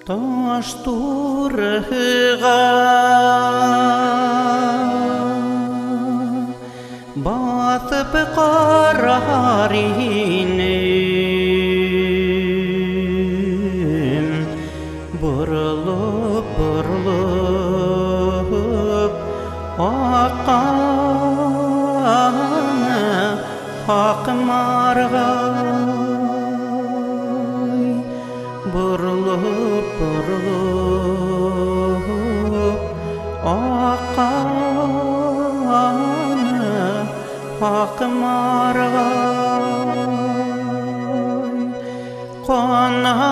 Таш турыга басып карар инем, борылып, борылып аккан ак маргай, борылып, борылып аккан ак маргай, канатларын